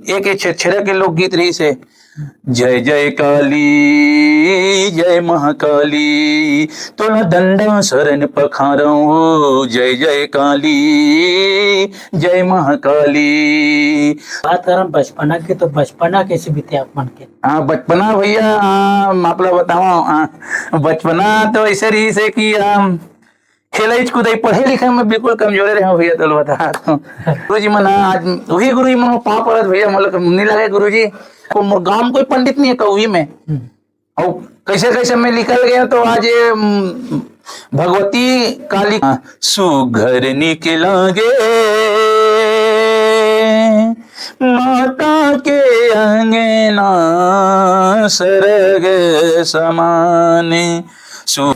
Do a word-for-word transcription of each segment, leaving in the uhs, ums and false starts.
एक, एक छेरछेरा के लोकगीत रहिस हे, जय जय काली, जय महाकाली, तोला दंडा शरण पखारव हो, जय जय काली, जय महाकाली। बात करन बचपना के, तो बचपना कैसे बीते आप मन के? हाँ, बचपना भैया, हाँ, आप ला बतावं, हाँ, बचपना तो ऐसे रहिस हे कि, हाँ, खेलई कूदई, पढ़े लिखे में बिल्कुल कमजोरे रहे भैया, तो बता तो। गुरु जी मन, हाँ, आज वही गुरु जी मन पाँव पड़त भैया, मतलब नहीं लगे गुरु जी, को मोर गांव में कोई पंडित नहीं है कौही में। हम्म। और कैसे कैसे मैं निकल गया, तो आज ये, हम्म, भगवती काली, हाँ, सुघर निकलागे माता के अंगना सरग समान। सु-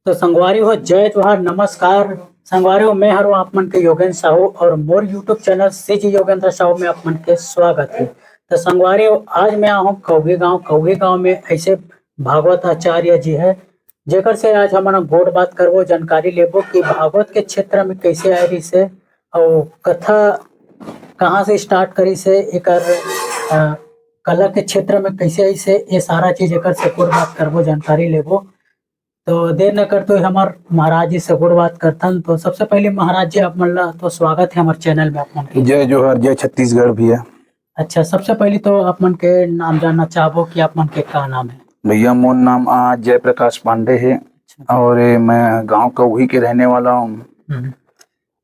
तो संगवारी हो, जय जोहार, नमस्कार। संगवारी हो, मैं हरो आप मन के योगेंद्र साहू और मोर YouTube channel CG Yogendra Sahu में आप मन के स्वागत है। तो संगवारी हो, आज मैं आहूँ कौही गांव। कौही गांव में ऐसे भागवत आचार्य जी है, जेकर से आज हमन गोठ बात करबो, जानकारी लेबो कि भागवत के क्षेत्र में कैसे आए रहिस हे और कथा कहाँ से स्टार्ट करिस हे, एकर, अ, कला के क्षेत्र में कैसे आइस हे, ये सारा चीज एकर से गोठ बात करबो, जानकारी लेबो। तो देर न करते हुए हमर महाराज जी से गोठ बात करथन। तो सबसे पहले महाराज जी, आप मन ला तो स्वागत है हमर चैनल में आप मन के। जय जोहार, जय छत्तीसगढ़ भैया। अच्छा, सबसे पहले तो आप मन के नाम जानना चाहबो कि आप मन के का नाम है? भैया, मोर नाम आ जयप्रकाश पांडे है। अच्छा। और मैं गांव कौही के रहने वाला हूँ। हम्म।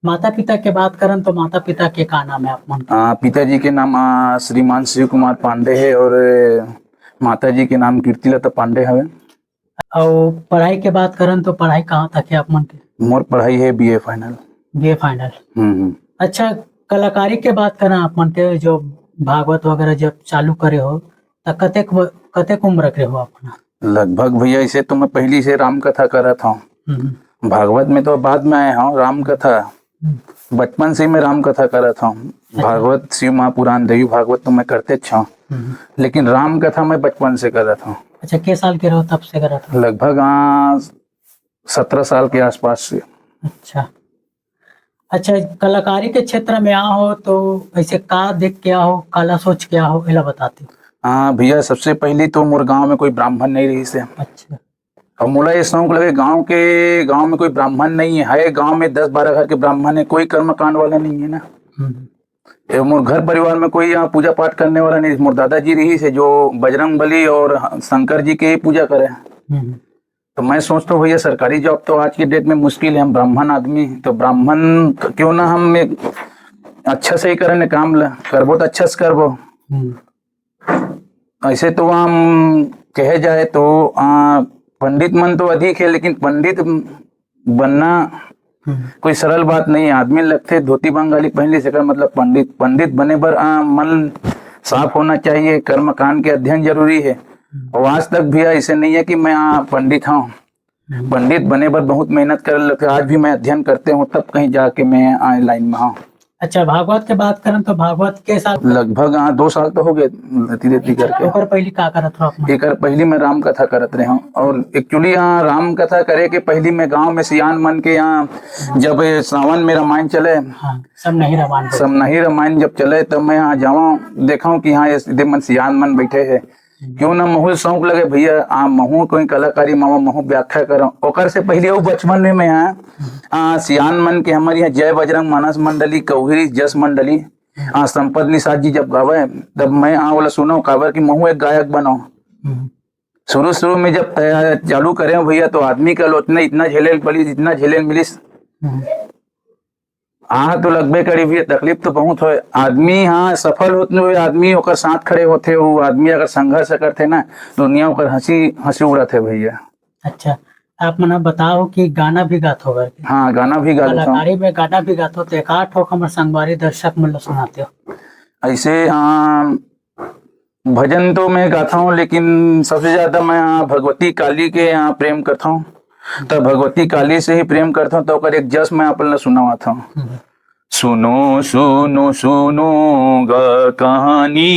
माता पिता के बात करन तो माता पिता के का नाम है आप मन के? आ, पिताजी के नाम आ, श्रीमान शिव कुमार पांडे है और माता जी के नाम कीर्तिलता पांडे हवे। और पढ़ाई के बात करन तो पढ़ाई कहाँ तक है आप मन के? मोर पढ़ाई है बीए फाइनल। BA final. हम्म, हम्म। अच्छा, कलाकारी के बात करन आप मन के, जो भागवत वगैरह जब चालू करे हो, त कतेक व-, कतेक उम्र के हो अपना? लगभग भैया, इसे तो मैं पहली से राम कथा करत हूँ। हम्म। भागवत में तो बाद में आए हूँ, राम कथा हम्म। बचपन से ही मैं राम कथा करत हूँ। अच्छा। भागवत, शिव महापुराण, देवी भागवत तो मैं करते छ, हम्म। लेकिन राम कथा मैं बचपन से करत हूँ। अच्छा, के साल के रहो तब से करत हो? लगभग, हाँ, सत्रह साल के आसपास से। अच्छा, अच्छा, कलाकारी के क्षेत्र में आ हो तो ऐसे का देख के आ हो, काला सोच के आ हो, एला बताते। हाँ भैया, सबसे पहली तो मोर गांव में कोई ब्राह्मण नहीं रहिस हे। अच्छा। अब मोला ये शौक लगे, गांव के, गांव में कोई ब्राह्मण नहीं है, गांव में दस बारह घर के ब्राह्मण है, कोई कर्मकांड वाला नहीं है ना। हम्म। ये मोर घर परिवार में कोई यहाँ पूजा पाठ करने वाला नहीं। मोर दादाजी रहिस हे जो बजरंग बली और शंकर जी के ही पूजा करे। हम्म। तो मैं सोचता हूँ भैया, सरकारी जॉब तो आज की डेट में मुश्किल है, हम ब्राह्मण आदमी, तो ब्राह्मण क-, क्यों ना हम एक अच्छा से ही करन काम ला, करबो तो अच्छा से करबो। हम्म। ऐसे तो हम कहे जाए तो, आ, पंडित मन तो अधिक है, लेकिन पंडित बनना हम्म। कोई सरल बात नहीं है। आदमी लगथे धोती बंगाली पहन ली, सेकर मतलब पंडित, पंडित बने बर, आ, मन साफ होना चाहिए, कर्मकांड के अध्ययन जरूरी है। हम्म। और आज तक भी ऐसे नहीं है कि मैं, आ, पंडित हूँ। हम्म। पंडित बने बर बहुत मेहनत करे लगथे। आज भी मैं अध्ययन करते हूँ, तब कहीं जाके मैं आए लाइन में हूँ। अच्छा, भागवत के बात करन तो भागवत के साथ लगभग, हाँ, दो साल तो हो गए, धीरे धीरे करके। ओकर पहली का करत रहो आप मन? एकर पहली मैं राम कथा करत रहे हूँ, और एक्चुअली यहाँ राम कथा करे के पहली मैं गांव में सियान मन के यहाँ, जब ये सावन में रामायण चले, हाँ, सब नहीं रामायण सब नहीं रामायण जब चले, तब मैं यहाँ जावा, देखा कि हाँ, ये सीधे मन सियान मन बैठे हैं, क्यों ना महू शौक लगे भैया, आ, महू कोई कलाकारी मावा, महू व्याख्या करो। ओकर से पहले वो बचपन में मैं यहाँ, आ, सियान मन के हमारे यहाँ जय बजरंग मानस मंडली, कौहरी जस मंडली, आ, संपद निषाद जी जब गावे, तब मैं आ वाला सुनो, काबर कि महू एक गायक बनो। हम्म। शुरू शुरू में जब तैयार चालू करे भैया, तो आदमी के आलोचना इतना झेले पड़ी, इतना झेले मिलिस। हम्म। हाँ, तो लगबे करी भैया, तकलीफ तो बहुत होय। आदमी, हाँ, सफल होते हुए आदमी ओकर साथ खड़े होथे, वो आदमी अगर संघर्ष करथे ना, दुनिया ओकर हंसी, हंसी उड़ाथे भैया। अच्छा, आप मन बताओ कि गाना भी गात हो करके? हाँ, गाना भी गा लेता हूँ। कलाकारी में गाना भी गात हो, तो एक आध ठो हमर संगवारी दर्शक मन ला सुनाते हो। ऐसे, आ, भजन तो मैं गाता हूँ, लेकिन सबसे ज्यादा मैं यहाँ भगवती काली के यहाँ प्रेम करता हूँ। तो भगवती काली से ही प्रेम करता हूँ, तो ओकर एक जस मैं अपन ला सुनावत हूँ। हम्म। सुनो सुनो सुनो ग कहानी,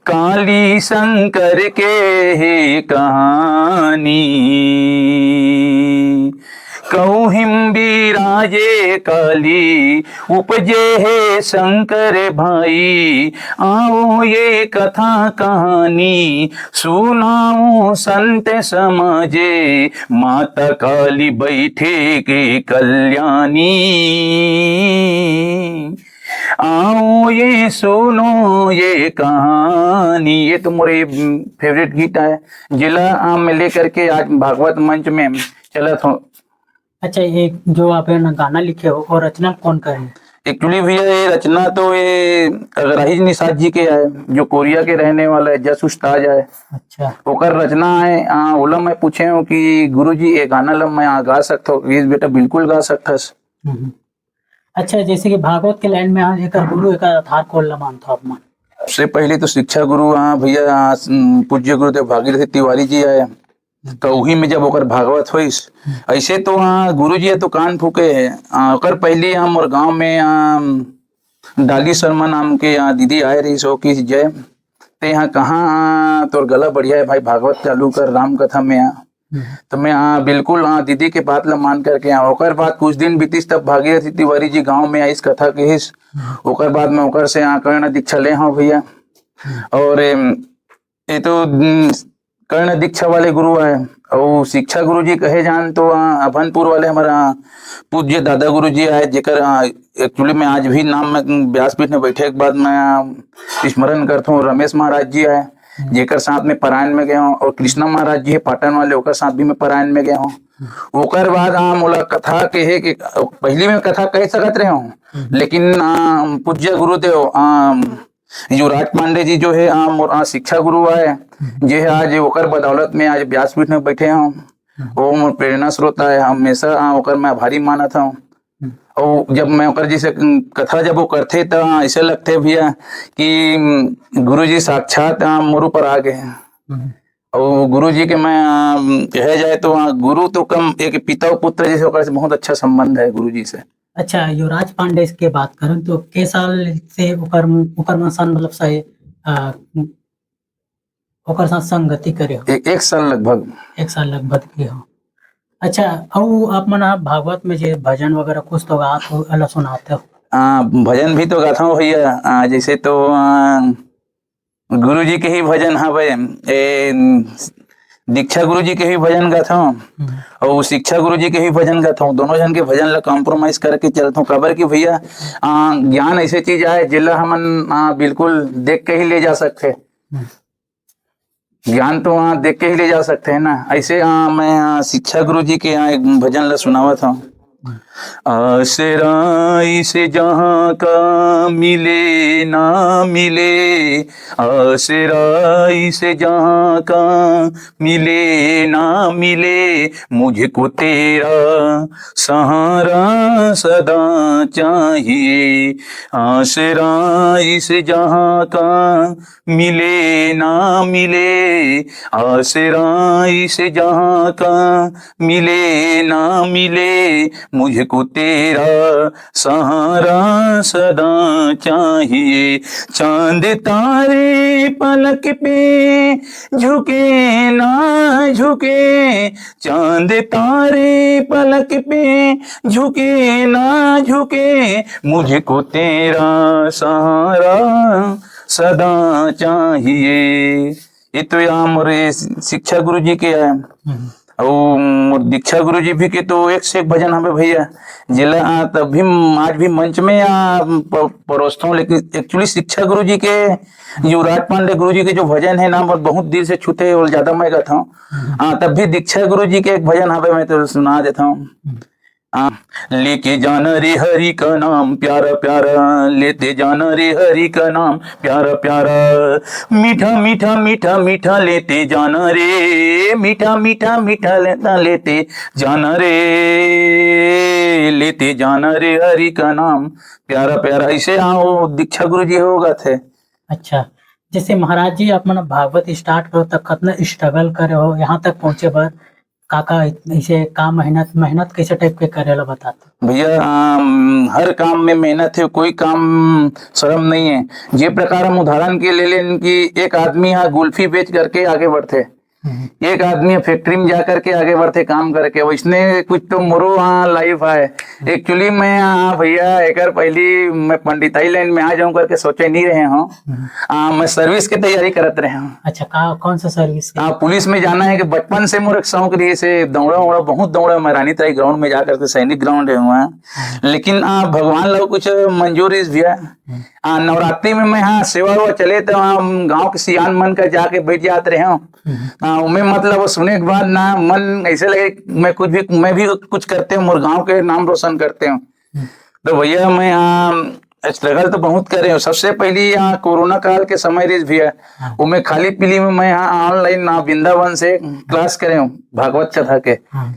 काली शंकर के हे कहानी। कौहिम बिराजे काली, उपजे हे शंकर भाई। आओ ये कथा कहानी सुनाओ संत समाजे, माता काली बैठे के कल्याणी। आओ ये सुनो ये कहानी, ये तो मोर फेवरेट गीत आय, जेला आ मैं लेकर के आज भागवत मंच में चलत हूँ। अच्छा, ये जो आप ये ना गाना लिखे हो और रचना कौन करे? एक्चुअली भैया, ये रचना तो ये अगराही निषाद जी के आय, जो कोरिया के रहने वाला है, जस उस्ताद आय। अच्छा। ओकर रचना आय। आ, ओला मैं पूछे हूँ कि गुरुजी, ये गाना ला मैं आ गा सकथो? कहिस, "बेटा, बिल्कुल गा सकथस।" हम्म। अच्छा, जैसे कि भागवत के लाइन में आ, एकर गुरु, एकर आधार कौन ला मानथो आप मन? सबसे पहले तो शिक्षा गुरु, हाँ भैया, हाँ, पूज्य गुरुदेव भागीरथ तिवारी जी आय। कौही में जब ओकर भागवत होइस, ऐसे तो हाँ गुरु जी तो कान फूके हे। आ, ओकर पहले हम और गांव में, आ, डाली शर्मा नाम के यहाँ दीदी आए रही, सो कि जय, ते यहाँ कहाँ, आ, तोर गला बढ़िया है भाई, भागवत चालू कर, राम कथा में आ। हम्म। तो मैं, आ, बिल्कुल, आ, दीदी के बात ला मान करके, आ, ओकर बाद कुछ दिन बीतिस, तब भागीरथी तिवारी जी गांव में आइस, कथा कहिस। हम्म। ओकर बाद मैं ओकर से, आ, कर्ण दीक्षा ले हूँ भैया। हम्म। और, एम, ये तो, उम, कर्ण दीक्षा वाले गुरु आय, अउ शिक्षा गुरु जी कहे जान तो, आ, अभनपुर वाले हमारा पूज्य दादा गुरु जी आय, जेकर, आ, एक्चुअली में आज भी नाम में व्यासपीठ में बैठे के बाद मैं, आ, स्मरण करता हूँ, रमेश महाराज जी आय, जेकर साथ में परायण में गए हूँ, और कृष्णा महाराज जी है पाटन वाले, ओकर साथ भी मैं परायण में गए हूँ। ओकर बाद, आ, मोला कथा के है कि पहली में कथा कह सकत रहे हूँ, लेकिन, आ, पूज्य गुरुदेव, आ, युवराज पांडे जी जो है, आ, मोर, आ, शिक्षा गुरु आय, जे है आज ओकर बदौलत में आज व्यासपीठ में बैठे हूँ। वो मोर प्रेरणा स्रोत आय, हमेशा, आ, ओकर मैं आभारी मानत हूँ। और जब मैं ओकर जैसे कथा जब वो करथे, त ऐसे लगथे भैया कि गुरु जी साक्षात, आ, मोर ऊपर आ गए हैं। और गुरु जी के मैं, आ, कहे जाए तो, आ, गुरु तो कम, एक पिता और पुत्र जैसे ओकर से बहुत अच्छा संबंध है गुरु जी से। अच्छा, युवराज पांडे के बात करन तो के साल से ओकर, ओकर मन सन मतलब सही, आ, ओकर साथ संगति करे हो? ए-, एक साल लगभग। एक साल लगभग के हो। अच्छा, अउ आप मन आप भागवत में जे भजन वगैरह कुछ तो गात हो, अला सुनाते हो? आ, भजन भी तो गाता हूँ भैया। आ, जैसे तो, आ, गुरु जी के ही भजन हवे, ए, दीक्षा गुरु जी के भी भजन गाता हूँ, हम्म। और शिक्षा गुरु जी के भी भजन गाता हूँ। दोनों जन के भजन ला कॉम्प्रोमाइज करके चलता हूँ, काबर कि भैया, आ, ज्ञान ऐसे चीज आय, जेला हमन, आ, बिल्कुल देख के ही ले जा सकते। हम्म। ज्ञान तो वहाँ देख के ही ले जा सकते हैं ना। ऐसे, आ, मैं, आ, शिक्षा गुरु जी के यहाँ एक भजन ला सुनावत हूँ। आसरा इस जहाँ का मिले ना मिले, आसरा इस जहाँ का मिले ना मिले, मुझको तेरा सहारा सदा चाहिए। आसरा इस जहाँ का मिले ना मिले, आसरा इस जहाँ का मिले ना मिले, मुझको तेरा सहारा सदा चाहिए। चांद तारे पलक पे झुके ना झुके, चांद तारे पलक पे झुके ना झुके, मुझको तेरा सहारा सदा चाहिए। ये तो यहाँ मोरे शिक्षा गुरु जी के है। हम्म। अउ मोर दीक्षा गुरु जी भी के तो एक से एक भजन हवे भैया, जेला, आ, तब भी म-, आज भी मंच में, आ, प-, परोसता हूँ, लेकिन एक्चुअली शिक्षा गुरु जी के, युवराज पांडे गुरु जी के जो भजन है ना, मोर बहुत दिल से छूते हैं और ज्यादा मैं गाता हूँ। हम्म। आ, तब भी दीक्षा गुरु जी के एक भजन हवे, मैं तो सुना देता हूँ। हम्म। आ, लेके जाना रे हरि का नाम प्यारा प्यारा, लेते जाना रे हरि का नाम प्यारा प्यारा, मीठा मीठा मीठा मीठा लेते जाना रे, मीठा मीठा मीठा लेता लेते जाना रे, लेते जाना रे हरि का नाम प्यारा प्यारा। ऐसे, हाँ, वो दीक्षा गुरु जी होगा थे। अच्छा, जैसे महाराज जी, आप मन भागवत स्टार्ट करो तक कितना स्ट्रगल करे हो यहाँ तक पहुँचे बर, का का ऐसे का मेहनत मेहनत कैसे टाइप के करे ला बताते? भैया, अम, हर काम में मेहनत है, कोई काम शर्म नहीं है। जे प्रकार हम उदाहरण के ले लेन कि एक आदमी हा गुल्फी बेच करके आगे बढ़थे, हम्म। एक आदमी फैक्ट्री में जा करके आगे बढ़थे काम करके, वैसने कुछ तो मोरो हाँ लाइफ है। एक्चुअली मैं हाँ भैया, एकर पहली मैं पंडिताई लाइन में आ जाऊं करके सोचे नहीं रहे हूँ। हम्म। आ, मैं सर्विस की तैयारी करत रहे हूँ। अच्छा, का कौन सा सर्विस के? आ, पुलिस में जाना है कि बचपन से मोर एक शौक रही से दौड़ा उड़ा, बहुत दौड़ा मैं रानी ताई ग्राउंड में जा करके, सैनिक ग्राउंड है वहाँ। हम्म। लेकिन आ, भगवान लोग कुछ मंजूर इस भैया। हम्म। आ, नवरात्रि में मैं हाँ सेवा हुआ चले तो हम गाँव के सियान मन का जाके बैठ जात रहे हूँ। हम्म। आ, उमें मतलब वो सुने के बाद ना मन ऐसे लगे मैं कुछ भी, मैं भी कुछ करते हूँ, मोर गाँव के नाम रोशन करते हूँ। हम्म। तो भैया मैं यहाँ स्ट्रगल तो बहुत करे हूँ। सबसे पहली यहाँ कोरोना काल के समय रहिस भैया, हाँ। उमें खाली पीली में मैं यहाँ ऑनलाइन ना वृंदावन से क्लास करे हूँ भागवत कथा के। हाँ।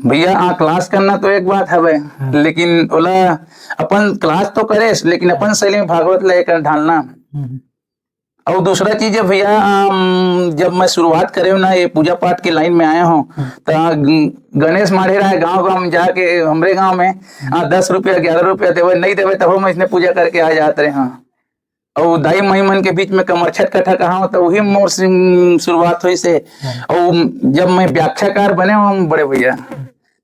भैया, हाँ, क्लास करना तो एक बात हवे, हाँ। लेकिन ओला अपन क्लास तो करे, लेकिन अपन शैली में भागवत ला एकर ढालना। हम्म। और दूसरा चीज है भैया, अम, जब मैं शुरुआत करे हूँ ना, ये पूजा पाठ के लाइन में आया हूँ, हम्म। तो ग-, गणेश माढ़े रहा है गाँव गाँव में जाके, हमरे गाँव में, हम्म। हाँ, दस रुपया, ग्यारह रुपया देवे, नहीं देवे, तब मैं इसने पूजा करके आ जात रहे। हाँ। और दाई माई मन के बीच में कमरछठ कथा कहा, तो वही मोर से, उम, शुरुआत हुई से। हम्म। और जब मैं व्याख्याकार बने हूँ बड़े भैया,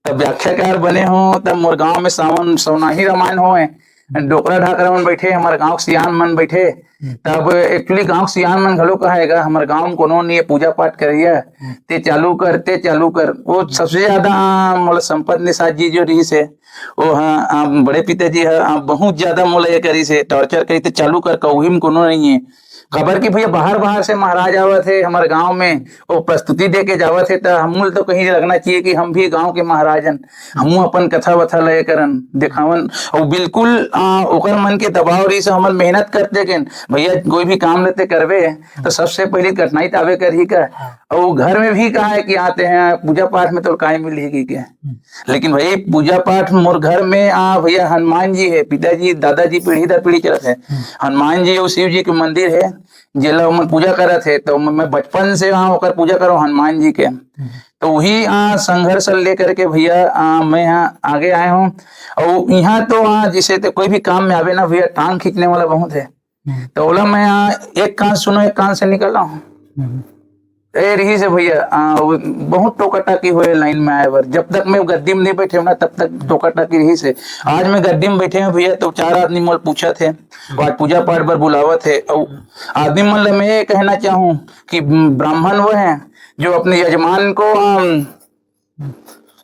तब व्याख्याकार बने हूँ, तब मोर गाँव में सावन सवनाही रामायण होए, डोकरा ढाकरा मन बैठे, हमारे गाँव के सियान मन बैठे। हम्म। तब एक्चुअली गाँव के सियान मन घलो कहा, हमारे गाँव में कोनो नहीं है पूजा पाठ करिए, हम्म। ते चालू कर, ते चालू कर। वो सबसे ज्यादा मोला संपत निषाद जी जो रही से, वो हाँ, आ, बड़े पिताजी ह, आ, बहुत ज्यादा मोला ये करी से, टॉर्चर करी, ते चालू कर, कहूँ में कोनो नहीं है। खबर कि भैया बाहर बाहर से महाराज आवत है हमारे गांव में, वो प्रस्तुति दे के जावत है, तो हमू ल तो कहीं लगना चाहिए कि हम भी गांव के महाराज हन, हमू अपन कथा वथा लय करन, दिखावन। और बिल्कुल, आ, ओकर मन के दबाव रही से हमन मेहनत करते के भैया, कोई भी काम लेते करबे तो सबसे पहले कठिनाई तो आवे करही का। हाँ। और वो घर में भी कहा है कि आते हैं पूजा पाठ में तो काय मिलही के। हम्म। लेकिन भाई पूजा पाठ मोर घर में आ भैया हनुमान जी है, पिताजी दादाजी पीढ़ी दर पीढ़ी चलत है। हम्म। हनुमान जी और शिव जी के मंदिर है, जेला हमन पूजा करत है, तो मैं बचपन से वहाँ ओकर पूजा करो हनुमान जी के। हम्म। तो वही आ संघर्ष लेकर के भैया आ, मैं यहाँ आगे आए हूँ। और यहाँ तो आ जैसे तो कोई भी काम में आवे ना भैया, टांग खींचने वाला बहुत है। हम्म। तो ओला मैं आ एक कान सुनो, एक कान से निकला हूँ। हम्म। ए रही से भैया, आ, वो बहुत टोका टाकी हुए लाइन में आए बर। जब तक मैं गद्दी में नहीं बैठे हूँ ना, तब तक टोका टाकी रही से। आज मैं गद्दी में बैठे हूँ भैया, तो चार आदमी मोल पूछत है, आज पूजा पाठ बर बुलावत है। और आदमी मन ल मैं ये कहना चाहूँ कि ब्राह्मण वो है जो अपने यजमान को, अम,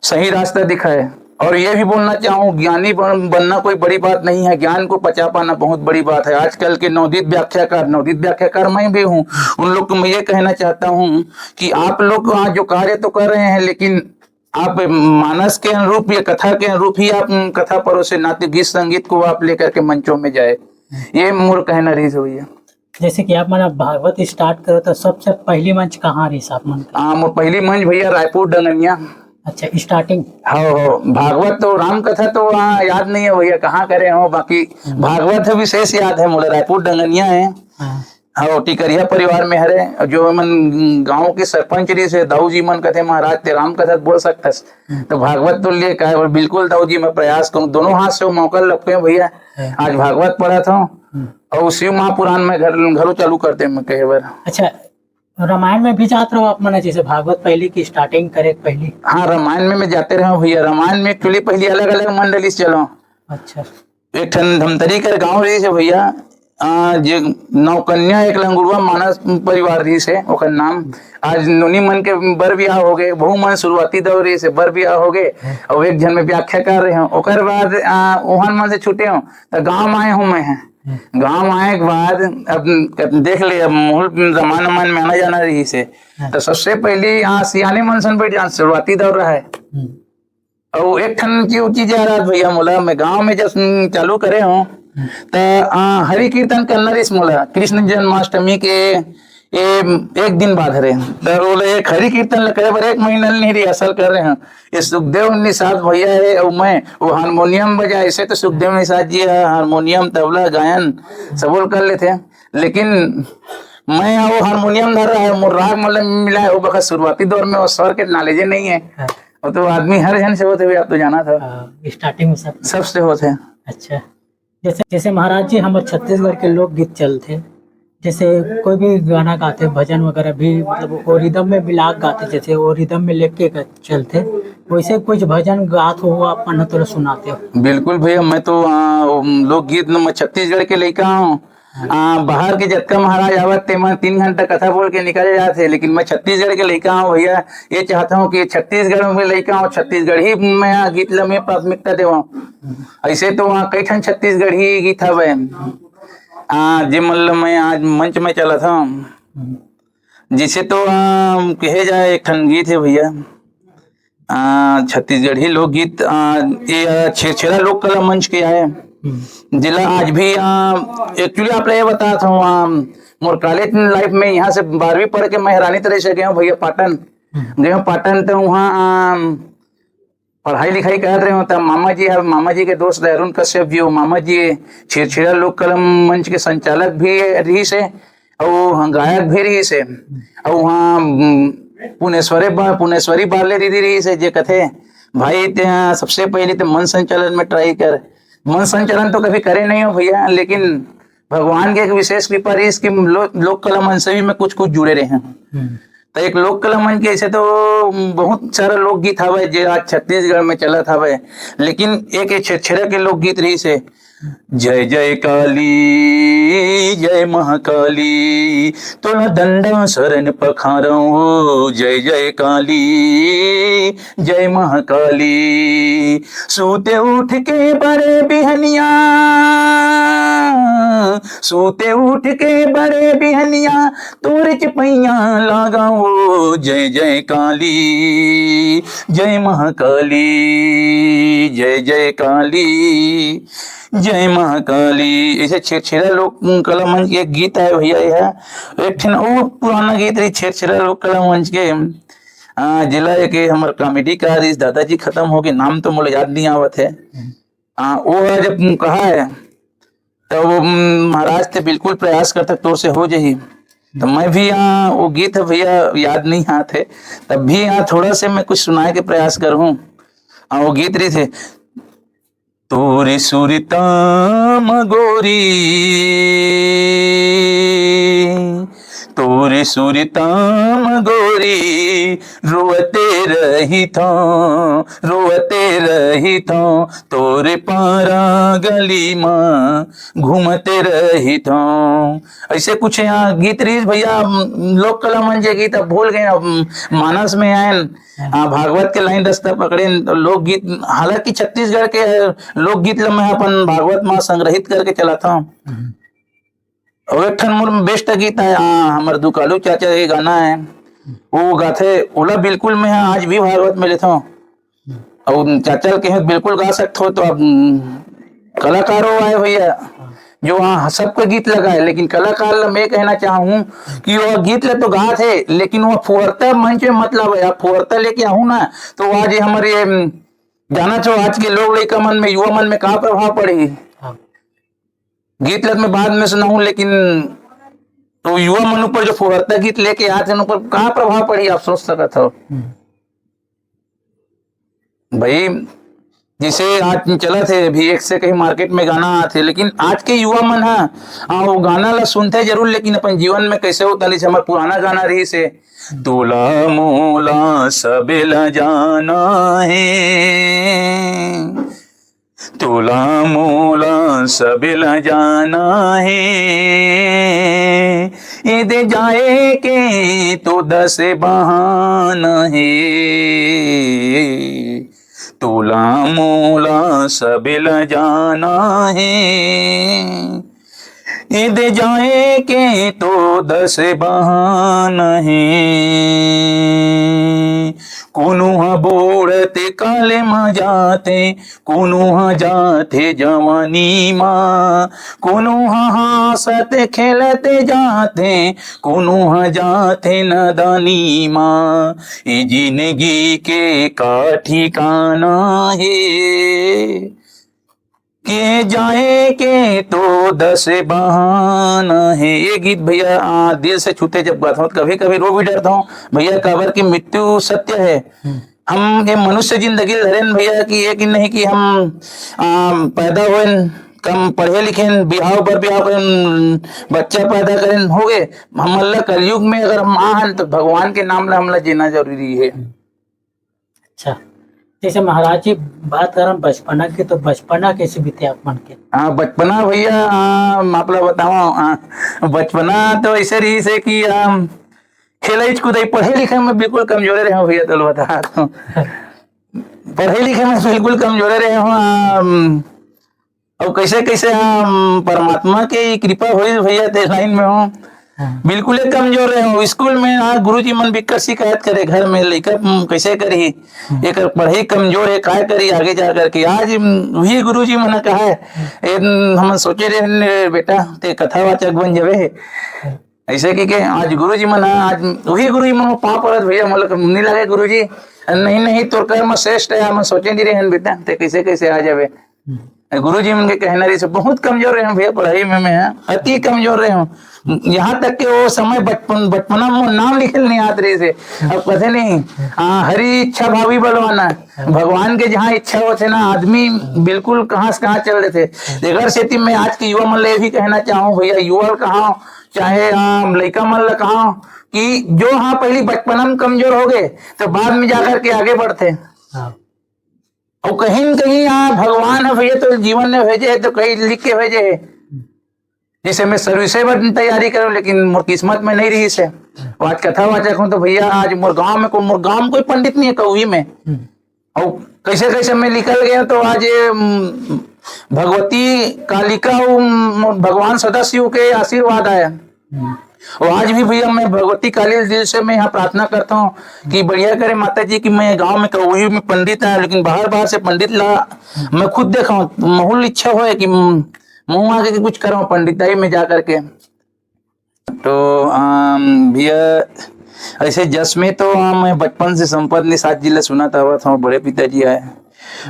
सही रास्ता दिखाए। और ये भी बोलना चाहूँ, ज्ञानी बन-, बनना कोई बड़ी बात नहीं है, ज्ञान को पचा पाना बहुत बड़ी बात है। आजकल के नवोदित व्याख्याकार, नवोदित व्याख्याकार मैं भी हूँ, उन लोग को मैं ये कहना चाहता हूँ कि आप लोग आज जो कार्य तो कर रहे हैं, लेकिन आप मानस के अनुरूप या कथा के अनुरूप ही आप कथा परोसे, ना तो गीत संगीत को आप लेकर के मंचों में जाए। ये मोर कहना रही से भैया। जैसे कि आप मन अब भागवत स्टार्ट करो, तो सबसे पहली मंच कहाँ रही आप मन का? हाँ, मोर पहली मंच भैया रायपुर डंगनिया। अच्छा, स्टार्टिंग? हाँ, हो, भागवत तो, राम कथा तो वहाँ याद नहीं है भैया, कहाँ करे हो, बाकी हम्म। भागवत है विशेष याद है मोला, रायपुर डंगनिया है। हाँ। हाँ, टिकरिया परिवार में हरे, जो मन गांव के सरपंच रही से दाऊ जी मन कहते, "महाराज, ते राम कथा बोल सकथस।" हम्म। तो भागवत तो लिए का, और बिल्कुल दाऊ जी, मैं प्रयास करूँ, दोनों हाथ से वो मौका लगते हैं भैया। हाँ। आज भागवत पढ़ा था, हम्म। और शिव महापुराण में घर, घरो चालू करते हैं, मैं कहे बर। अच्छा, रामायण में भी जात रहो आप मन, जैसे भागवत पहली की स्टार्टिंग करे पहली? हाँ, रामायण में मैं जाते रहो भैया। रामायण में एक्चुअली पहली अलग-अलग मंडली से चलो। अच्छा। एक ठन धमतरी कर गांव रही से भैया, आ, जे नौकन्या एक लंगुड़वा मानस परिवार रही से, ओकर नाम। आज नोनी मन के बर बियाह हो गए, बहू मन शुरुआती दौर रही से बर बियाह हो गए, और एक झन में व्याख्या कर रहे हो। ओकर बाद, आ, ओहन मन से छूटे हो, तो गांव आए हूँ मैं। गांव आए के बाद अब देख ले, अब मूल जमाना मन में आना जाना रही से, तो सबसे पहली यहाँ सियाने मन सन बैठ जान, शुरुआती दौर रहा है। हम्म। और एक ठन की चीज याद आत भैया मोला, मैं गांव में जब चालू करे हूँ, त, आ, हरि कीर्तन करना रहिस मोला कृष्ण जन्माष्टमी के ए, एक दिन बाद हरे। त बोले, एक हरि कीर्तन ल करे बर एक महीना ले नहीं रिहर्सल कर रहे हैं। ये सुखदेव निषाद भैया है और मैं, वो हारमोनियम बजाए, ऐसे तो सुखदेव निषाद जी है, हारमोनियम, तबला, गायन, सब वो कर लेते हैं। लेकिन मैं वो हारमोनियम धर रहा है, मोर राग मतलब मिला है, वो बखत शुरुआती दौर में वो स्वर के नॉलेज नहीं है। हाँ। वो तो आदमी हर जन से होते हुए, आप तो जाना था। हाँ, स्टार्टिंग में सब। सबसे होते हैं। अच्छा, जैसे, जैसे महाराज जी, हमर छत्तीसगढ़ के लोकगीत चलथे, जैसे कोई भी गाना गाथे, भजन वगैरह भी, मतलब, वो रिदम में मिला के गाथे, जैसे वो रिदम में लेके ग-, चलथे, वैसे कुछ भजन गात हो, वो अपन थोड़ा सुनाते हो। बिल्कुल भैया, मैं तो, आ, लोकगीत न, मैं छत्तीसगढ़ के लइका हूँ। आ, बाहर के जतका महाराज आवत, ते मन तीन घंटा कथा बोल के निकल जात हे, लेकिन मैं छत्तीसगढ़ के लइका हूँ भैया, ये चाहता हूँ कि छत्तीसगढ़ में लइका हूँ, छत्तीसगढ़ी में आ गीत ल मैं प्राथमिकता देवं। ऐसे तो वहाँ कई ठन छत्तीसगढ़ी गीत हवे, आ, जे मन ल मैं आज मंच में चलत हूँ। जैसे तो, आ, कहे जाए, एक ठन गीत है भैया, आ, छत्तीसगढ़ी लोकगीत, आ, ये, आ, छेरछेरा लोक कला मंच के आए, हम्म। जिला आज भी, आ, एक्चुअली आप ये बतात हूँ, आ, मोर कॉलेज लाइफ में यहाँ से बारहवीं पढ़ के मैं हैरानी तरह से गया हूँ भैया पाटन। हम्म। गया हूँ पाटन, तो वहाँ, आ, पढ़ाई लिखाई करत रहे हूँ, तब मामा जी है, मामा जी के दोस्त है अरुण कश्यप जी, वो मामा जी छेरछेरा लोक कला मंच के संचालक भी रहिस हे, अउ हाँ, गायक भी रहिस हे, अउ वहाँ, उम, पुनेश्वरी बा-, पुनेश्वरी बारले दीदी रहिस हे, जे कथे, "भाई, ते सबसे पहले तो मन संचालन में ट्राई कर।" मन संचालन तो कभी करे नहीं हो भैया, लेकिन भगवान के एक विशेष कृपा रहिस कि लो-, लोक कला मंच से भी मैं कुछ कुछ जुड़े रहे हूँ। हम्म। तो एक लोक कला मंच के ऐसे तो बहुत सारा लोकगीत हवे, जे आज छत्तीसगढ़ में चलत हवे, लेकिन एक ये छेरछेरा के लोकगीत रहिस हे, "जय जय काली, जय महाकाली, तोला दंडा शरण पखारव हो, जय जय काली, जय महाकाली।" सूते उठ के बड़े बिहनिया, सूते उठ के बड़े बिहनिया, तोर चपैया लागा हो, जय जय काली, जय महाकाली, जय जय काली, जय महाकाली। ऐसे छेरछेरा लोक कला मंच के एक गीत आए भैया, यह एक ठन अउ पुराना गीत रही छेरछेरा लोक कला मंच के, आ, जिला के हमर कॉमेडी का इस दादाजी खत्म हो गए, नाम तो मोला याद नहीं आवत है। आ, वो जब कहा है, तो वो, उम, महाराज ते बिल्कुल प्रयास करता तोर से हो जाही। तो मैं भी यहाँ वो गीत है भैया, याद नहीं आत है, तब भी यहाँ थोड़ा से मैं कुछ सुनाए के प्रयास करहूँ। आ, वो गीत रही थे, "तोरे सुरता म गोरी, तोरे सुरता म गोरी, रोवते रहिथौं, रोवते रहिथौं, तोरे पारा गली म घूमते रहिथौं।" ऐसे कुछ यहाँ गीत रहिस भैया, लोक कला मंच के गीत अब भूल गए, अब मानस में आयन, आ, भागवत के लाइन रास्ता पकड़े, लोकगीत, हालांकि छत्तीसगढ़ के लोकगीत ल मैं अपन भागवत म संग्रहित करके चलाथौं। हम्म। अउ एक ठन मोर बेस्ट गीत है, हाँ, हमर दुकालू चाचा के गाना है, वो गाथे, ओला बिल्कुल मैं आज भी भागवत में लेथौं। अउ चाचा के कहे बिल्कुल गा सकथो, तो अब, उम, कलाकारों आए भैया, जो वहाँ सबको गीत लगाए, लेकिन कलाकार ल मैं कहना चाहूँ कि वो गीत ल तो गात है, लेकिन वो फुहरता मंच में मतलब है, आप फुहरता लेके आहू ना, तो आज ये हमर ये, उम, जाना चाहो आज के लोग लइका मन में, युवा मन में का प्रभाव पड़ही? हाँ। गीत ल मैं बाद में सुनाहूँ, लेकिन तो युवा मन ऊपर जो फुहरता गीत लेके आत हे, ऊपर का प्रभाव पड़ही, आप सोच सकत हो। हम्म। भाई, जैसे आज चलत हे, अभी एक से कहीं मार्केट में गाना आत हे, लेकिन आज के युवा मन ह, हाँ, वो गाना ला सुनथे जरूर, लेकिन अपन जीवन में कैसे होता, जैसे हमर पुराना गाना रहिस हे, "तोला मोला सबे ला जाना हे, तोला मोला सबे ला जाना हे, एदे जाए के तो दस बहाना हे।" तोला मोला सबे ल जाना हे, एदे जाए के तो दस बहाना हे। कोनो ह बूढ़त काल म जाथे, कोनो ह जाथे जवानी म, कोनो ह हंसत खेलत जाथे, कोनो ह जाथे नदानी म। ए जिनगी के का ठिकाना हे। के जाए के तो दस बहाना है। ये गीत भैया, आ, दिल से छूते जब गाता हूँ, कभी कभी रो भी डरता हूँ भैया, काबर की मृत्यु सत्य है। हम ये मनुष्य जिंदगी धरेन भैया कि ये कि नहीं कि हम आ, पैदा होएन, कम पढ़े लिखेन, बिहाव पर बिहाव करेन, बच्चा पैदा करेन, हो गए। हमन ला कलयुग में अगर हम आहन तो भगवान के नाम ला हमला जीना जरूरी है। अच्छा, जैसे महाराज जी बात करन बचपना की, तो बचपना कैसे बीते आप मन के? हाँ, बचपना भैया, आ, मतलब बताओ, आ, बचपना तो ऐसे रही से कि आ, खेलई कूदई, पढ़े लिखे में बिल्कुल कमजोरे रहे भैया, तो बता तो पढ़े लिखे में बिल्कुल कमजोरे रहे हो। आ, अब कैसे कैसे हम परमात्मा के ही कृपा हुई भैया, ते लाइन में हो। हाँ। बिल्कुल एक कमजोर रहे हो। स्कूल में आज गुरुजी मन बिक्कट शिकायत करे, घर में लइका, हम्म, कैसे करी, हम्म। एक पढ़ाई कमजोर है, काय करी आगे जा करके। आज, हम्म, वही गुरुजी मन कहा है, ए, हम्म, हम सोचे रहे, "बेटा, ते कथावाचक बन जावे।" ऐसे कि के आज गुरुजी मन, आज वही गुरुजी मन पाँव परत, "भैया, मोला नहीं लगे गुरुजी, नहीं, नहीं, तोर कर्म श्रेष्ठ है, हम सोचे नहीं रहे बेटा, ते कैसे कैसे आ जावे।" गुरुजी मन के कहना रही से बहुत कमजोर रहे हूँ भैया, पढ़ाई में मैं अति कमजोर रहे हूँ। यहाँ तक कि वो समय बचपन, बचपना में नाम लिखे नहीं आत रही से। अब पता नहीं, हाँ, हरी इच्छा भावी बलवाना। भगवान के जहाँ इच्छा होते ना, आदमी बिल्कुल कहाँ से कहाँ चल देते। अगर सेती मैं आज के युवा मन ले भी कहना चाहूँ भैया, युवा ल कहा, चाहे, आ, लइका मन ल कहा कि जो हाँ पहली बचपना में कमजोर हो गए, तो बाद में जाकर के आगे बढ़ते। हाँ। और कहीं न कहीं यहाँ भगवान है भैया, तो जीवन में भेजे है, तो कहीं लिख के भेजे है। जैसे मैं सर्विस बर तैयारी करूँ, लेकिन मोर किस्मत में नहीं रही से। वो आज कथावाचक हूँ, तो भैया आज मोर गांव में को, मोर गांव में कोई पंडित नहीं है कौही में। हम्म। और कैसे कैसे मैं निकल गया, तो आज ये, उम, भगवती कालिका, उम, भगवान सदाशिव के आशीर्वाद आया। हम्म। और आज भी भैया मैं भगवती काली दिल से मैं यहाँ प्रार्थना करता हूँ कि बढ़िया करे माता जी कि मैं गांव में कौही में पंडित है, लेकिन बाहर बाहर से पंडित ला मैं खुद देखा हूँ, महूल इच्छा होए कि म-, मुँह आगे के कुछ करो पंडिताई में जा करके। तो, अम, भैया, ऐसे जस में तो, अम, मैं बचपन से संपत निषाद जी ला सुनत आवत हूँ, बड़े पिताजी आए।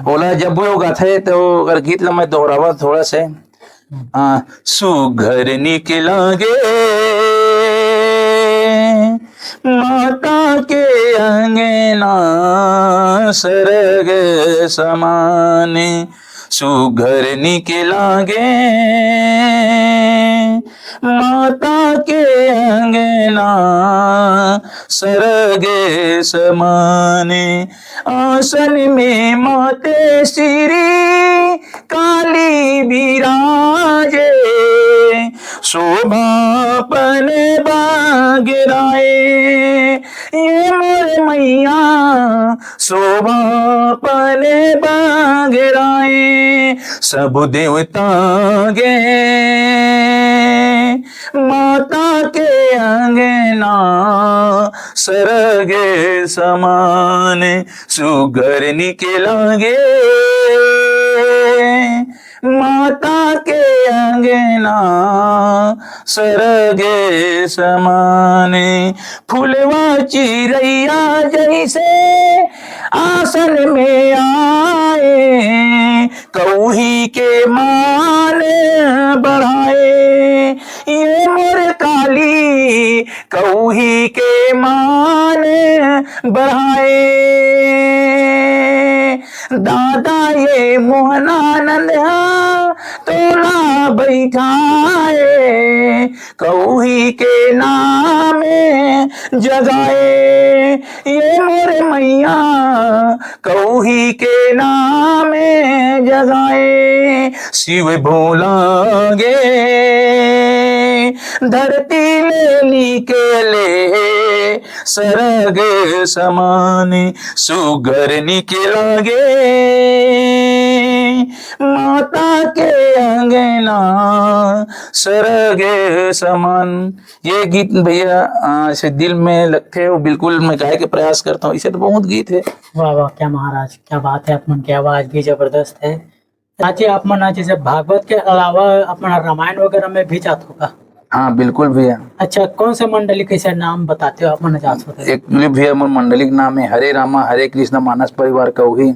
ओला जब भी वो गाथे तो अगर गीत ला मैं दोहरावत थोड़ा से, आ, सुघर निक लागे माता के अंगना सरग समान, सुघर निक लागे माता के अंगना सरग समान। आसन में माते श्री काली विराजे, शोभा पन बगराए। ये मोर मैया शोभा पन बगराए, सब देवता गे माता के अंगना सरग समान, सुघर निक लागे माता के अंगना सरग समान। फुलवा चिरैया जैसे आसन में आए, कौही के मान बढ़ाए। ये मोर काली कौही के मान बढ़ाए। दादा ये मोहनानंद हा तोला बैठाए, कौही के नाम जगाए। ये मोर मैया कौही के नाम जगाए। शिव भोला गे धरती ले निकले सरग समान, सुघर निक लागे माता के अंगना सरग समान। ये गीत भैया, आ, ऐसे दिल में लगते हो, बिल्कुल मैं गाए के प्रयास करता हूँ। इसे तो बहुत गीत है। वाह वाह, क्या महाराज, क्या बात है, आप मन की आवाज भी जबरदस्त है। अच्छा, आप मन जैसे भागवत के अलावा अपना रामायण वगैरह में भी जात होगा? हाँ, बिल्कुल भैया। अच्छा, कौन से मंडली, कैसे नाम बताते हो आप मन जात होते? एक्चुअली भैया, मोर मंडली के नाम है हरे रामा हरे कृष्णा मानस परिवार कौही।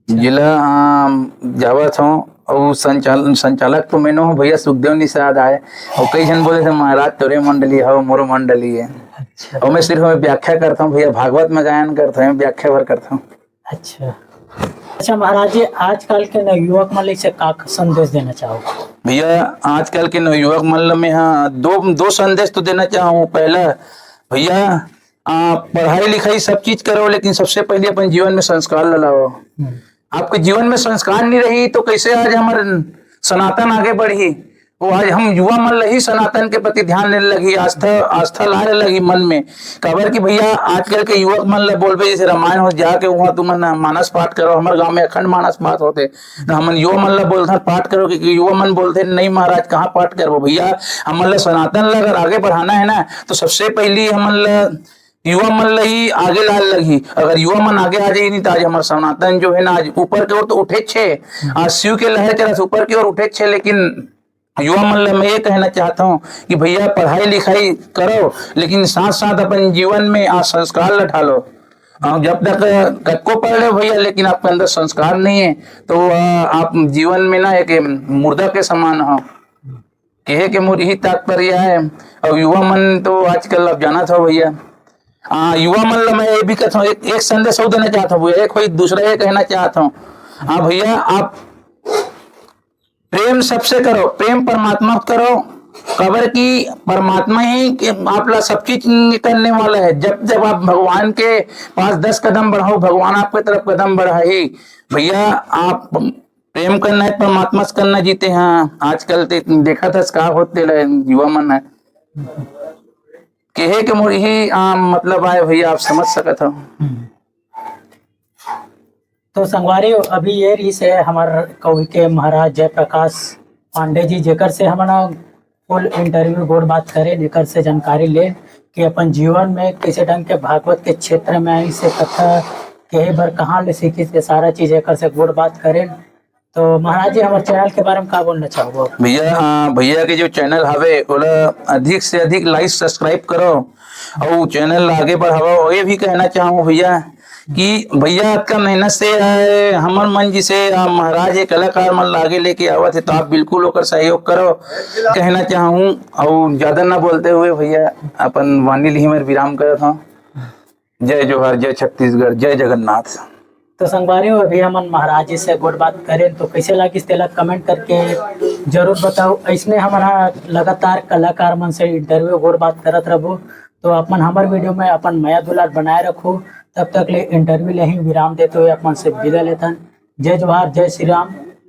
जिला, आ, जावत हूँ, अउ संचाल-, संचालक तो मैं नो हूँ भैया, सुखदेव निषाद आय। अउ कई झन बोले थे, "महाराज तोरे मंडली हव, मोरो मंडली है।" अच्छा। अउ मैं सिर्फ मैं व्याख्या करता हूँ भैया, भागवत में गायन करता हूँ, व्याख्या भर करता हूँ। अच्छा। अच्छा महाराज जी, आजकल के नवयुवक मन ल इसे का संदेश देना चाहो? भैया, आजकल के नवयुवक मन ल मैं हा दो, दो संदेश तो देना चाहूँ। पहला भैया, आ, पढ़ाई लिखाई सब चीज करो, लेकिन सबसे पहले अपन जीवन में संस्कार ल लाओ। हम्म। आपके जीवन में संस्कार नहीं रही तो कैसे आज हमारे सनातन आगे बढ़ी? वो आज हम युवा मन ल ही सनातन के प्रति ध्यान लेने लगी, आस्था, आस्था लाने लगी मन में। काबर कि भैया, आजकल के युवक मन ल बोलबे जैसे रामायण हो जाके वहाँ तुमन मानस पाठ करो, हमारे गांव में अखंड मानस पाठ होते, तो हमन युवा मन ल बोलथन पाठ करो, कि युवा मन बोलथे, "नहीं महाराज, कहाँ पाठ करबो भैया, हमन ल सनातन ल अगर आगे बढ़ाना है ना, तो सबसे पहली हमन ल युवा मन ल ही आगे लाए लगही।" अगर युवा मन आगे आ जाही नहीं, तो आज हमार सनातन जो है ना, आज ऊपर के ओर तो उठेच हे, आज शिव के लहर चलत ऊपर के ओर उठेच हे, लेकिन युवा मन ल मैं ये कहना चाहता हूँ कि भैया, पढ़ाई लिखाई करो, लेकिन साथ साथ अपन जीवन में आ संस्कार ल ढालो। आ, जब तक कतको पढ़ ले भैया, लेकिन आपके अंदर संस्कार नहीं है, तो आ, आप जीवन में ना एक मुर्दा के समान हो। कहे के मोर यही तात्पर्य है। और युवा मन तो आजकल आप जानत हो भैया, आ, युवा मन ल मैं ये भी कहता हूँ, एक, एक संदेश और देना चाहता हूँ भैया, एक कोई दूसरा ये कहना चाहता हूँ। हाँ भैया, आप प्रेम सबसे करो, प्रेम परमात्मा से करो, काबर कि परमात्मा ही के-, आप ला सब चीज करने वाला है। जब जब आप भगवान के पास दस कदम बढ़ाओ, भगवान आपके तरफ कदम बढ़ाही। भैया, आप प्रेम करना है, परमात्मा से करना जीते हैं। आजकल ते देखा था का होते ले युवा मन है, कहे के मोर यही, आ, मतलब आए भैया, आप समझ सकत हो। हम्म। तो संगवारी, अभी ये रही से हमार कवि के महाराज जयप्रकाश पांडे जी, जेकर से हमन फुल इंटरव्यू गोठ बात करे, जेकर से जानकारी ले कि अपन जीवन में कैसे ढंग के भागवत के क्षेत्र में आई से कथा कहे बर कहाँ ले सीखी से सारा चीज एकर से गोठ बात करे। तो महाराज जी, हमारे चैनल के बारे में का बोलना चाहबो? भैया, हाँ, भैया के जो चैनल हवे, ओला अधिक से अधिक लाइक, सब्सक्राइब करो और चैनल ला आगे बढ़ाओ। और ये भी कहना चाहूँ भैया कि भैया, अतका मेहनत से, आ, हमर मन जिसे, आ, महाराज, ये कलाकार मन ला आगे लेके आवत है, तो आप बिल्कुल ओकर सहयोग करो, कहना चाहूँ। और ज्यादा ना बोलते हुए भैया, अपन वाणी लिही मेर विराम करत हूँ। जय जोहार, जय छत्तीसगढ़, जय जगन्नाथ। तो संगवारी हो, अभी हमन महाराज जी से गोठ बात करें, तो कैसे लागिस तेला कमेंट करके जरूर बताओ। ऐसने हमारा लगातार कलाकार मन से इंटरव्यू गोठ बात करत रहबो, तो अपन हमर वीडियो में अपन मया दुलार बनाए रखो। तब तक ले इंटरव्यू ले ही विराम देते हुए अपन से विदा लेथन। जय जोहार, जय श्री राम।